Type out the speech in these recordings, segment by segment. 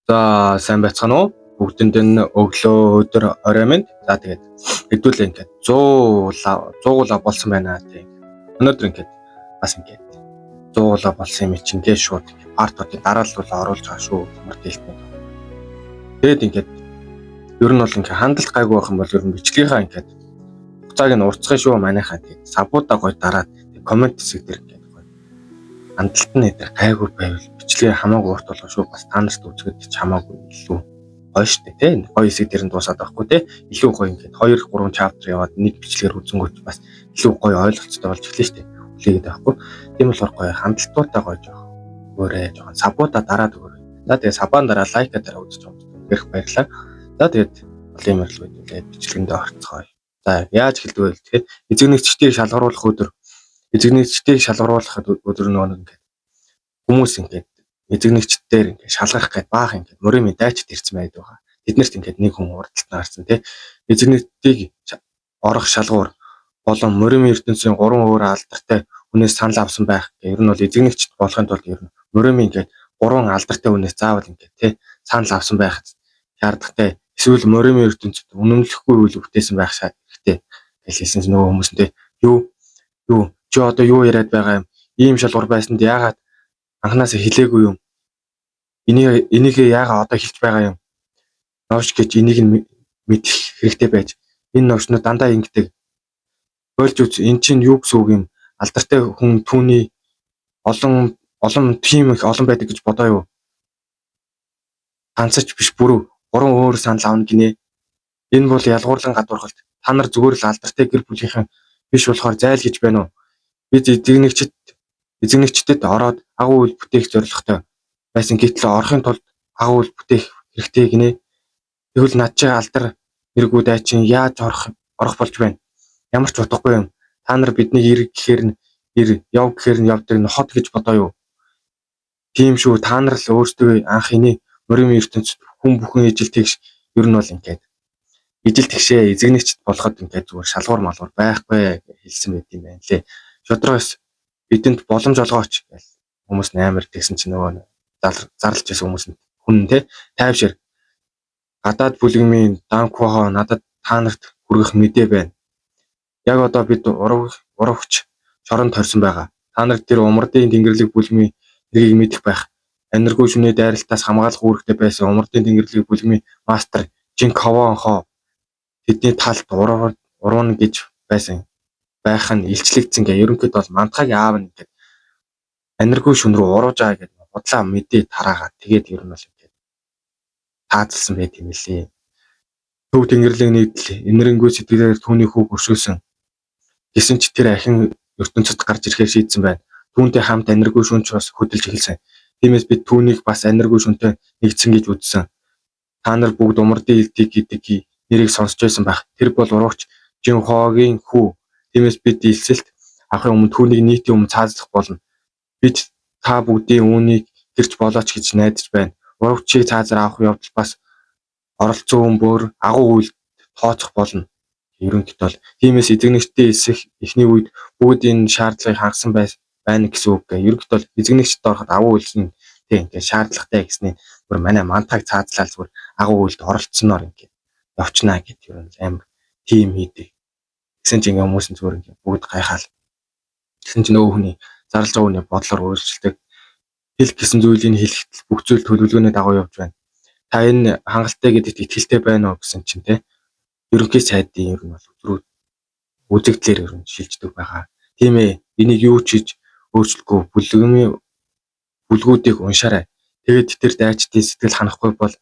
За, сайн байцгаана уу? Бүгдэнд нь өглөө, өдөр, орой минь. За, тэгээд хэдүүлээ ингээд 100 100 болсон байна тийм. Өнөөдөр ингээд бас ингээд 100 болсон юм чинь ингээд шууд ингээд part уудын дараалал оруулж байгаа шүү. Мөр дэлтний. Тэгээд ингээд ер нь бол ингээд хандлт гайгүй байх юм бол ер нь бичлэгийнхаа ингээд хугацааг нь уртсах шүү манайхаа. Тэгээд sub уудаа гой дараад comment хэсэг дээр ингээд гой хандлт нь эдэр гайгүй байвал бичлэгээ хамаагүй урт болгоо шүү. Бас та нарт үзэхэд ч хамаагүй илүү гоё штэ, тий. Гоё хэсэг дээр нь дуусаад байхгүй, тий. Илүү гоё ингээд 2 3 chapter яваад нэг бичлэгээр үзэнгүүт бас илүү гоё ойлголцтой болж эхлэв штэ. Хүлээгээд байхгүй. Тийм болохоор гоё хандлтуудаа гоё жоох өгөөрэй. Жоохон sub уудаа дараад өгөөрэй. За, тэгээ sub аан дараа, like аа дараа үзэж байгаа хүмүүст их баярлалаа. За, тэгээд олон юм ярил хэдүүлээ бичлэгэндээ орцгоё. За, яаж эхэлдэг вэ гэхээр эзэгнэгчдийг шалгаруулах өдөр, эзэгнэгчдийг шалгаруулах өдөр нөгөө нэг ингээд хүмүүс ингээд эзэгнэгчдээр ингээд шалгарах гээд баах ингээд мөрийн дайчид ирсэн байдаг байгаа. Тэднэрт ингээд нэг хүн урдталт нь гарсан, тий. Эзэгнэгчдийг орох шалгуур болон мөрийн ертөнцийн гурван өөр алдартай хүнээс санал авсан байх. Ер нь бол эзэгнэгчд болохын тулд ер нь мөрийн ингээд гурван алдартай хүнээс заавал ингээд, тий, санал авсан байх шаардлагатай. Эсвэл мөрийн ертөнцид үнэмлэхгүй үйл бүтээсэн байх хэрэгтэй гэж хэлсэн чинь нөгөө хүмүүс нь, тий, юу юу, чи одоо юу яриад байгаа юм? Ийм шалгуур байсанд яагаад анхнаасаа хэлээгүй юм? Энийг яагаад одоо хэлж байгаа юм? Новш гэж энийг нь мэдэх хэрэгтэй байж энэ новшнууд дандаа ингэдэг. Болж үз, эн чинь юу гэсэн үг юм? Алдартай хүн түүний олон олон тийм их олон байдаг гэж бодоо юу? Ганцч биш, бүрүү гурван өөр санал авна гинэ. Энэ бол ялгуурлан гадуурхалт. Та нар зүгээр л алдартай гэр бүлийнхэн биш болохоор зайл гэж байна уу? Бид эзэгнэгчдэд ороод агуу үйл бүтээх зорилготой байсан, гэтэл орохын тулд агуу үйл бүтээх хэрэгтэй гинэ. Тэгвэл над чи алдар нэргүй дайчин яаж орох болж байна? Ямар ч утгагүй юм. Та нар биднийг ир гэхээр нь ир, яв гэхээр нь явдаг ноход гэж бодоо юу? Тийм шүү. Та нар л өөрсдөө анх эний морин ертөнцид хүн бүхэн ижил тэгш, ер нь бол ингээд ижил тэгшээ эзэгнэгчд болоход ингээд зүгээр шалгуур малгуур байхгүй гэж хэлсэн байт юм байна лээ. Шодроос бидэнд боломж олгооч гэл хүмүүс нь амар тэгсэн чинь нөгөө зарлж байсан хүмүүс нь хүн, те, тайвшир. Гадаад бүлгэмийн Данквахо надад та нарт хүргэх мэдээ байна. Яг одоо бид урагч шоронд хорьсон байгаа. Та нар тэр умардын тэнгэрлэг бүлгэмийн хэргийг мэдэх байх. Аниргүй шөнийн дайралтаас хамгаалах үүрэгтэй байсан умардын тэнгэрлэг бүлгэмийн мастер Жин Ковон хо тэдний талд урууна гэж байсан байх нь илчлэгдсэн гэ. Ерөнхийдөө бол мантахаг аав нь ингээд аниргүй шүн рүү уруулж байгаа гэдэг худлаа мэдээ тараагаад тэгээд ер нь бол ингээд таазалсан байт юм лээ. Төв тэнгэрлэг нийтлэл энэрэнгүй сэтгэлээр түүний хүүг өршөөсөн. Гэсэн ч тэр ахин ертөнцид гарч ирэхээр шийдсэн байна. Түүнтэй хамт аниргүй шөнө ч бас хөдөлж эхэлсэн. Тиймээс бид түүнийг бас аниргүй шөнөтэй нэгдсэн гэж үзсэн. Та нар бүгд умардын элдийг гэдэг нэрийг сонсч байсан байх. Тэр бол урагч Жинхогийн хүү. Тиймээс бид элсэлт авахын өмнө түүнийг нийтийн өмнө цаазлах болно. Бид та бүгдийн үүнийг гэрч болооч гэж найдаж байна. Урагчийг цаазаар авах явдал бас оролцсон хүн бүр агуу үйлд тооцох болно. Ерөнхийдөө бол тиймээс эзэгнэгчдийн элсэх эхний үед бүгд энэ шаардлагыг хангасан байна гэсэн үг гэ. Ерөнхийдөө бол эзэгнэгчд ороход агуу үйлсэн, тийм, ингээд шаардлагатай гэсний бүр манай мантаг цаазлал зүгээр агуу үйлд оролцсноор ингээд явчнаа гэд ер нь амар тийм хийдэг. Тэгсэн чинь ингээ хүмүүс нь зүгээр ингээ бүгд гайхаал. Тэгсэн чинь нөгөө хүний зарлж байгаа хүний бодлоор өөрчлөлтөг. Хэлэх гэсэн зүйлийг хэлэхэд бүх зүйл төлөвлөгөөний дагуу явж байна. Та энэ хангалттай гэдэгт итгэлтэй байна уу гэсэн чинь, те, ерөнхий сайдын ер нь бол өдрүүд үзэгдлэр ер нь шилждэг байгаа. Тийм ээ, энийг юу ч хийж өөрчлөхгүй, бүлгэмийн бүлгүүдийг уншаарай. Тэгээд тэр дайчдын сэтгэл ханахгүй бол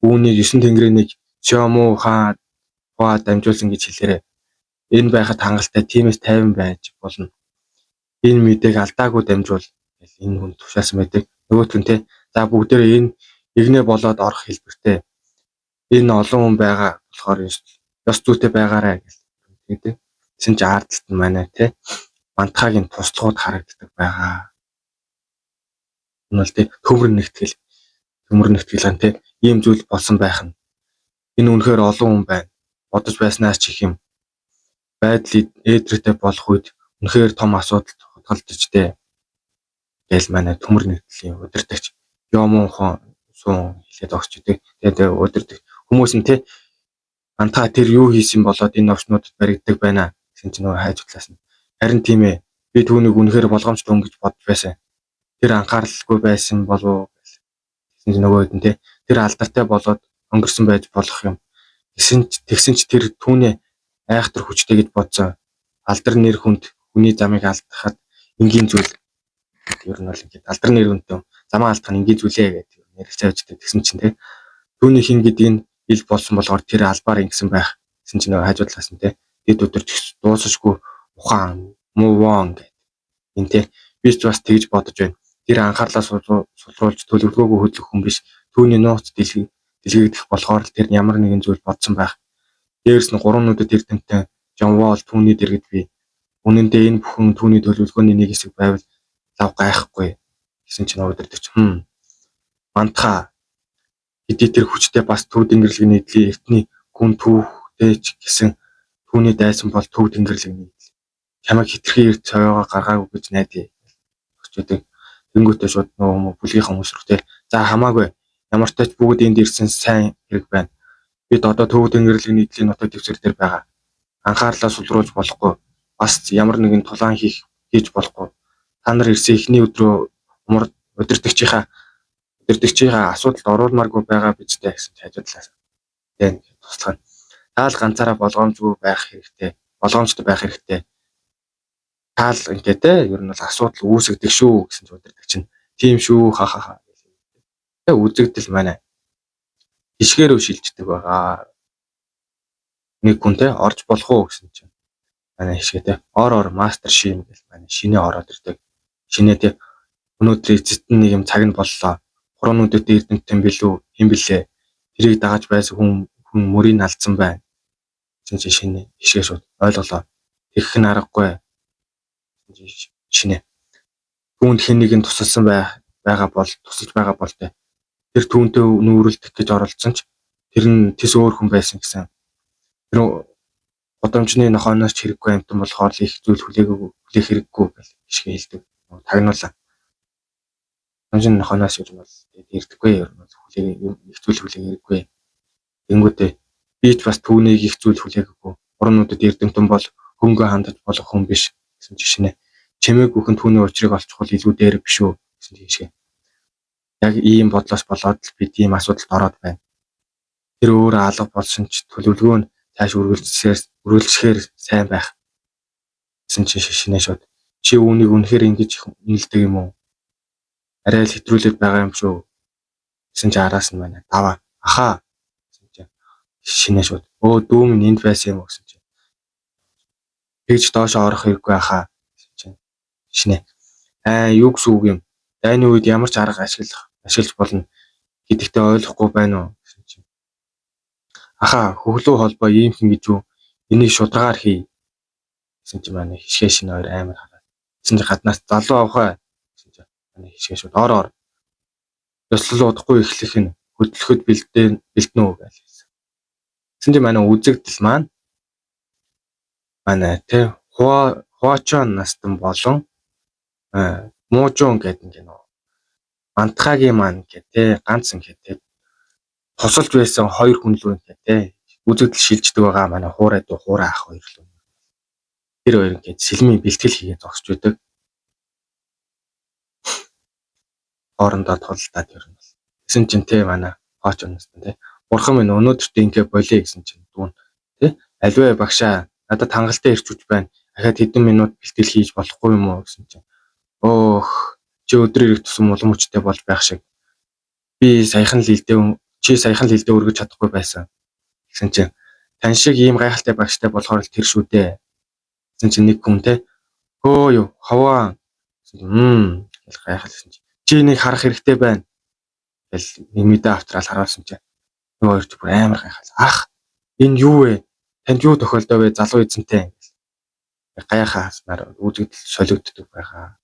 үүнийг 9 тэнгэрийн нэг Сёму хаа хуа дамжуулсан гэж хэлээрэй. Энэ байхад хангалттай, тиймээс тайван байж болно. Энэ мэдээг алдаагүй дамжуул гэл энэ хүн тушаасан байдаг. Нөгөөх нь, те, за бүгдээрээ энэ игнэ болоод орох хэлбэртэй. Энэ олон хүн байгаа болохоор ёс зүйтэй байгаарай гэл тэгдэг. Тэгсэн чи аардалт нь манай, те, мантахагийн туслахууд харагддаг байгаа. Энэ бол, те, төмөр нэгтгэл ган, те, ийм зүйл болсон байх нь. Энэ үнэхээр олон хүн байна. Бодож байснаас ч их юм. Байдал ээдрэгтэй болох үед үнэхээр том асуудал хутгалдаж дээ. Гээл манай төмөр нэгтгэлийн удирдагч Йомон хон суун хэлээд огсч идэг. Тэгээд өдөрдөг хүмүүс нь те мантаа тэр юу хийсэн болоод энэ новшнуудад баригддаг байна гэсэн чинь нөгөө хайж талаас нь харин тийм ээ, би түүнийг үнэхээр болгоомжтой хүн гэж бодож байсан. Тэр анхааралгүй байсан болов уу гэсэн чинь нөгөө хэд нь те тэр алдартай болоод өнгөрсөн байж болох юм. Тэгсэн ч тэр түүнээ айхтар хүчтэй гэж бодсон. Алдар нэр хүнд хүний замыг алдахад энгийн зүйл. Ер нь бол ингээд алдар нэр хүнтэй замаа алдах нь энгийн зүйлээ гэдэг нэрэлцээ аждаг. Тэгсэн чинь те түүний хин гэдгийг нь ил болсон болохоор тэр албаар ингэсэн байх. Тэгсэн чинь нөгөө хажуу талаас нь те дэд өдөр дуусашгүй ухаан муу гэдэг. Энэ те би ч бас тэгж бодож байна. Тэр анхаарлаа сулруулж төлөвлөгөөгөө хөдлөх хүн биш. Түүний нууц дэлгэгдэх болохоор л тэр ямар нэгэн зүйл бодсон байх. Дээрс нь гурван нүдэт эрдэмтэн Жонвол түүний дэргэд бий. Үнэн дээр энэ бүхэн түүний төлөвлөгөөний нэг хэсэг байвал лав гайхгүй гэсэн чинь удирдагч мантха хэдий тэр хүчтэй бас төв дэнгэрлэг нийтлэлийн эртний гүн түүхтэй ч гэсэн түүний дайсан бол төв дэнгэрлэг нийтлэл. Чамайг хитрхи эрт цовиогоо гаргаагүй гэж найдаа. Өчөдөг. Тэнгүүтээ шууд нөгөө хүмүүс бүлгийнхаа хүмүүс рүү те. За хамаагүй. Ямар ч тач бүгд энд ирсэн сайн хэрэг байна. Бид одоо төв дэнгэрлэг нийтлийн нутаг дэвсгэр дээр байгаа. Анхаарлаа сулруулж болохгүй. Бас ямар нэгэн тулаан хийж болохгүй. Та нар ирсэн эхний өдрөө удирдагчийнхаа асуудалд оруулмааргүй байгаа биз дээ гэсэн хажуу талаас. Тэгээ туслах нь. Таал ганцаараа болгоомжгүй байх хэрэгтэй. Болгоомжтой байх хэрэгтэй. Таал ингээд те ер нь бол асуудал үүсгдэг шүү гэсэн ч удирдагч нь. Тийм шүү ха ха ха. Тэгээ үзэгдэл манай хишгээрөө шилждэг байгаа. Нэг хүн те орж болох уу гэсэн чинь манай хишгээ те ор ор мастер шим гэл манай шинэ ороод ирдэг. Шинэ те өнөөдөр эцэст нь нэг юм цаг нь боллоо. Гурван нүдэт эрдэмтэн билүү хэн блэ? Тэрийг дагаж байсан хүн мөрийг алдсан байна. Гэсэн чинь шинэ хишгээ шууд ойлголоо. Тэгэх нь аргагүй. Шинэ түүнд хэн нэгэн тусалсан байгаа бол тусалж байгаа бол те тэр түүнтэй нүүрэлдэх гэж оролдсон ч тэр нь тэс өөр хүн байсан гэсэн. Тэр гудамжны нохооноос ч хэрэггүй амьтан болохоор л их зүйл хүлээх хэрэггүй гэж хишгээ хэлдэг. Тагнуулаа. Гудамжны нохооноос ер нь бол ирдэггүй ер нь бол их зүйл хүлээх хэрэггүй. Тэнгүүтээ би ч бас түүнийг их зүйл хүлээгээгүй. Гурван нүдэт эрдэмтэн бол хөнгөө хандаж болох хүн биш гэсэн чи шинэ. Чимээгүйхэн түүний учрыг олчихвол илүү дээр биш үү гэсэн чи хишгээ. Яг ийм бодлоос болоод л би тийм асуудалд ороод байна. Тэр өөрөө алга болсон ч төлөвлөгөө нь цааш үргэлжлэхээр сайн байх гэсэн чи шинэ шууд. Чи үүнийг үнэхээр ингэж үнэлдэг юм уу? Арай л хэтрүүлээд байгаа юм шүү. Гэсэн чи араас нь байна. Даваа. Ахаа гэсэн чи шинэ шууд. Өө дүү минь энд байсан юм уу гэсэн чи. Тэгж доошоо орох хэрэггүй ахаа гэсэн чи шинэ. Аа юу гэсэн үг юм? Дайны үед ямар ч арга ашиглаж болно гэдэгтээ ойлгохгүй байна уу гэсэн чи. Ахаа хөглөө холбоо ийм хэн гэж юу? Энийг шударгаар хий гэсэн чи манай хишгээ шинэ хоёр амар хараад. Гэсэн чи гаднаас залуу авах аа гэсэн чи манай хишгээ шууд ор ор. Ёслол удахгүй эхлэх нь хөдлөхөд бэлдэнэ үү гэж хэлсэн. Гэсэн чи манай үзэгдэл маань манай тэ хуачон настан болон муужун гэдэг ингээ нөө мантхагийн маань гэх тэ ганц ингээ тэ тусалж байсан хоёр хүн лүү ингээ тэ үзэгдэл шилждэг байгаа манай хуурай дүү хуурай ах хоёр лүү. Тэр хоёр ингээ сэлмийн бэлтгэл хийгээд зогсож байдаг. Хоорондоо тулалдаад ер нь бол. Тэгсэн чинь тэ манай хуачон настан тэ бурхан минь өнөөдөртөө ингээ болиё гэсэн чинь дүүн тэ альвэ багшаа надад хангалттай ирч хүч байна. Дахиад хэдэн минут бэлтгэл хийж болохгүй юм уу гэсэн чинь өөх чи өдөр ирэх тусам улам хүчтэй болж байх шиг. Би саяхан л илдээ чи саяхан л илдээ өргөж чадахгүй байсан. Гэсэн чинь тань шиг ийм гайхалтай багштай болохоор л тэр шүү дээ. Гэсэн чинь нэг хүн те хөө юу хаваа гэсэн гэл гайхал гэсэн чинь чи энийг харах хэрэгтэй байна. Гэл нэг мэдээ автраал харуулсан чинь нөгөө хоёр ч бүр амар гайхал. Ах энэ юу вэ? Танд юу тохиолдов вэ залуу эзэнтэй? Гэл гайхааснаар үзэгдэл солигддог байгаа.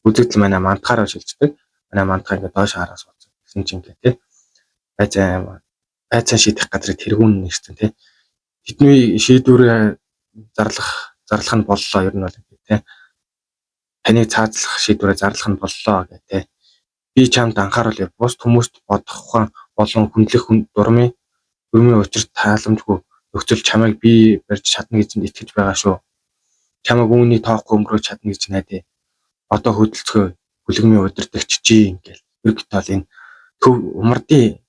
Үзэгдэл манай мантахаараа шилждэг. Манай мантахаа ингээд доош хараа сууцсан. Гэсэн чинь ингээд те байцаан шийдэх газрыг тэргүүн нэрсэн те. Тэдний шийдвэрээ зарлах нь боллоо ер нь бол ингээд те. Таныг цаазлах шийдвэрээ зарлах нь боллоо гэх те. Би чамд анхааруулъя. Бусад хүмүүст бодох ухаан болон хүндлэх дүрмийн учир тааламжгүй нөхцөл чамайг бий барьж чадна гэж итгэж байгаа шүү. Чамайг үүний тоохгүй өнгөрөөж чадна гэж найдаа. Одоо хөдөлцгөө, бүлэгмийн удирдагч чи ингээл. Ерөнхийдөө бол энэ төв умардын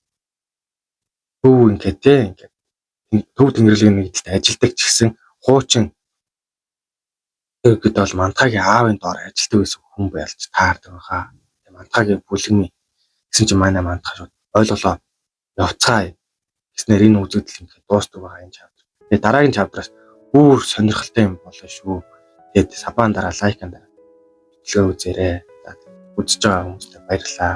төв ингээд те ингээд төв тэнгэрлэгийн нэгдэлд ажилдаг ч гэсэн хуучин ерөнхийдөө бол Мантагийн аавын доор ажилтдаг байсан хүн байлж таардаг байхаа. Мантагийн бүлэгмийн гэсэн чинь манай Мантаа шууд ойлголоо, явцгаая гэснээр энэ үзэгдэл ингээд дуустдаг байгаа энэ chapter. Тэгээ дараагийн chapter аас бүр сонирхолтой юм болно шүү. Тэгээд sub аа дараа, like аа дараа бичлэгээ үзээрэй. За, үзэж байгаа хүмүүстээ баярлалаа.